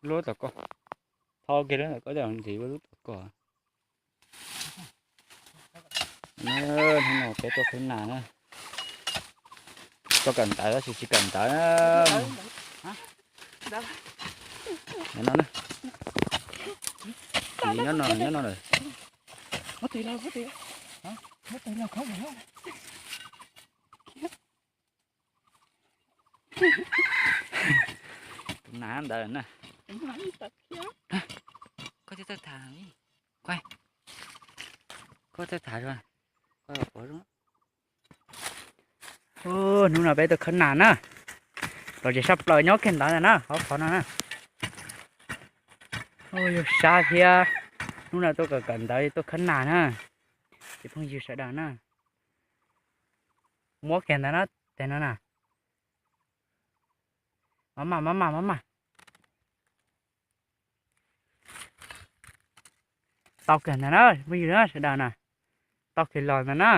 Lub tom koj, tho kiag lub tom koj coj ntxiv lub tom koj. Hnub no peb tuaj khawb nas na. Tuaj kawm ntawv tab sis tsis kawm ntawv na. Nyob no, nyob no lawm. Tus nas ntawd na. Koj txawj tham, koj txawj tham. Hnub no peb tuaj khawb nas na. Los tsev sab plaws nyob kiag ntawd na, hauv qhov no na. Yus sab thiab. Hnub no tuaj kawm kawm ntawv tuaj khawb nas na. Ces phooj ywg sawv daws na, muab kiag ntawd na, tes no na. Maj mam, maj mam, maj mam. Tau kiag ntawd na phooj ywg na sawv daws na. Tau kiag los ntawd na.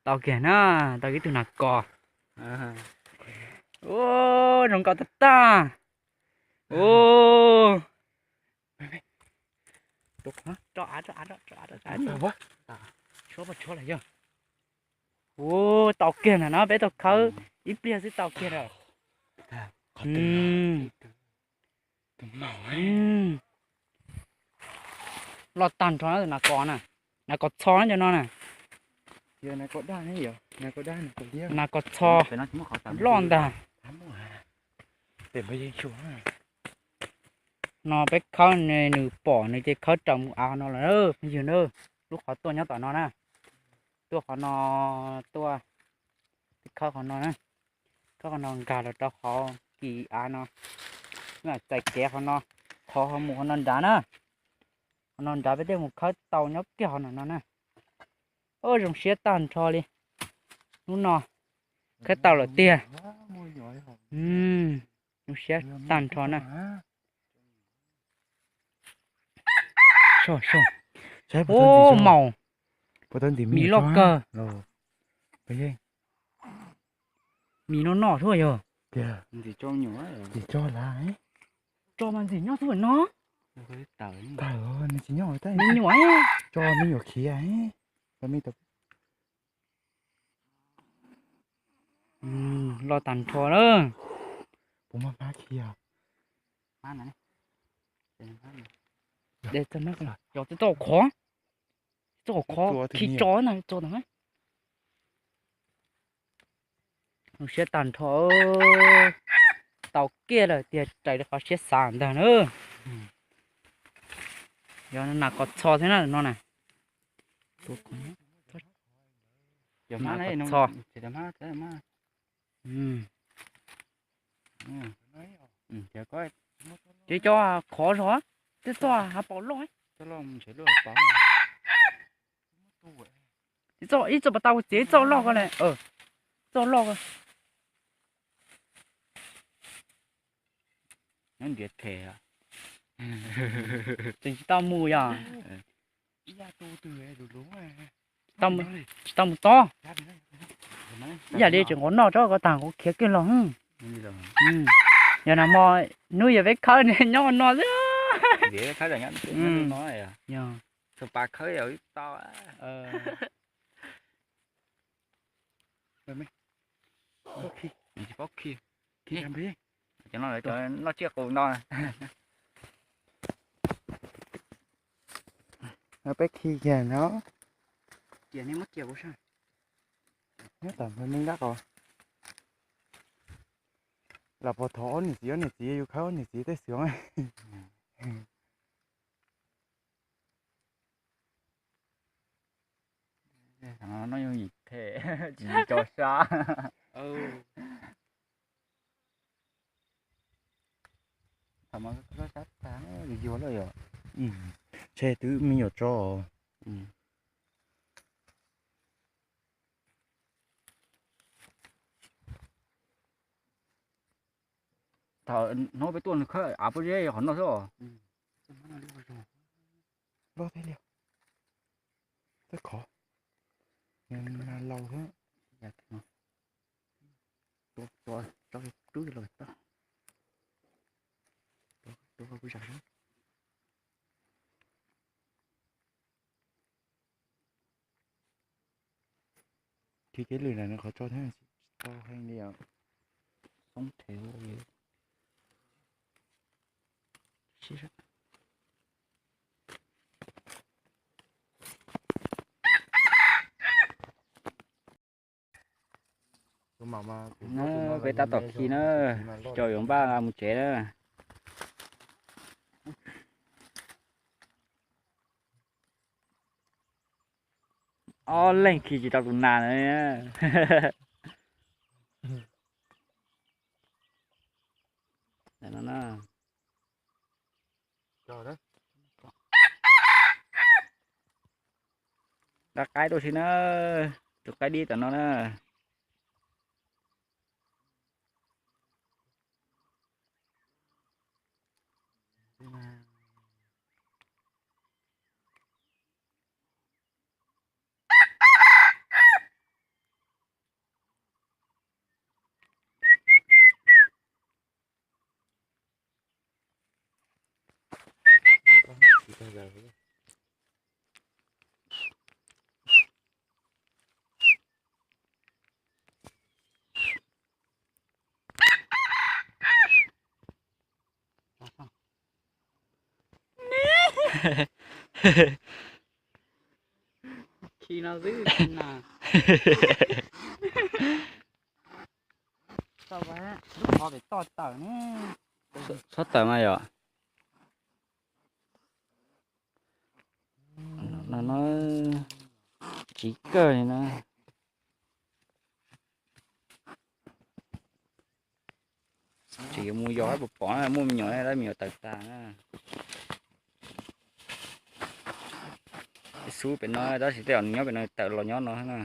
Tau kiag na, tau ib tug nas kos. Ua, zoo nkauj tag tag. Ua, rau av, rau av, rau av, rau av, tshuab pov tshuab los yog. Ua, tau kiag ntawm no peb tau khawb ib pliag xwb tau kiag lawm. Loj tag nrho na, nas kos na, nas kos txho na cov no na. Nas kos txho loj ntag. No peb khawb nws pom nws ces khawb raws mus av no lawm phooj ywg na. Lub qhov tuaj nyob tom no na. Tuaj qhov no, tuaj khawb qhov no na. Khawb qhov no nkag los rau qhov kis av no. Txais kev qhov no, thov ho mus qhov no nrad na. Qhov no nrad peb thiaj mus khawb tau nyob kiag qhov no na. Ua, zoo siab tag nrho li. Hnub no khawb tau lawm tiag. Zoo siab tag nrho na. Ua, maum, mis loj kawg. Mis no noj xwb yog. Tso mas ntxim nyob xwb no. Me nyuam, me nyuam khiav. Loj tag nrho lawm. Txoj khov, txoj khov khi tso na, tso ntawd. Zoo siab tag nrho, tau kiag lawm tiag, raws li qhov siab xav ntag na. Yog nas kos txho thiab na no na. Nas kos txho. Ces cov khov zog, tej txoj hav paus loj. Ib txoj pas tau txiav ib txoj loj ko na. Txoj loj ko. Tseem tsis tau mus yog. Tsis tau mus tob. Ib yam li tseem nqus noj tso ko tag nqus khiav kiag los. Yog nag hmo hnub yog peb khawb nyob no xwb. Tsis paub khi. Cov no lawv cov noj tsiaj qus no. Peb khi kiag no. Nyob tom me nqab qos. Los puas thov ob niam txiv, ob niam txiv yus khawb ob niam txiv tej xwb. No yooj yim them, tsis tso sab. Thaum mas sab tag yuag lawm yom. Ntshe twb me nyuam tso. Thaum hnub peb tuaj nws khawb av pob zeb qhov no xwb os. Loj thiab li. Tej qhov laus thiab. Tua, tua, tso rub los tau. Tua, tua kuj zam. Khi kev lwm lam nws qhov tso thiab, tsis tau heev li os. Xoob thev. Peb tab tom khi na, tsis tau yuav npaj mus tsev na. Ob leeg khi tsis tau tus nas na. Dab qaib tuaj si na, tus qaib dib tom no na. Khi no xwb na. Txhob tawm mas yom. No no, tsis kawg li na. Tseem yuav mus yos puas pom, muaj me nyuam, dab me nyuam tawm tas na. Xub pem no tab sis tej zaum nws nyob pem no, tawm los nyob no na.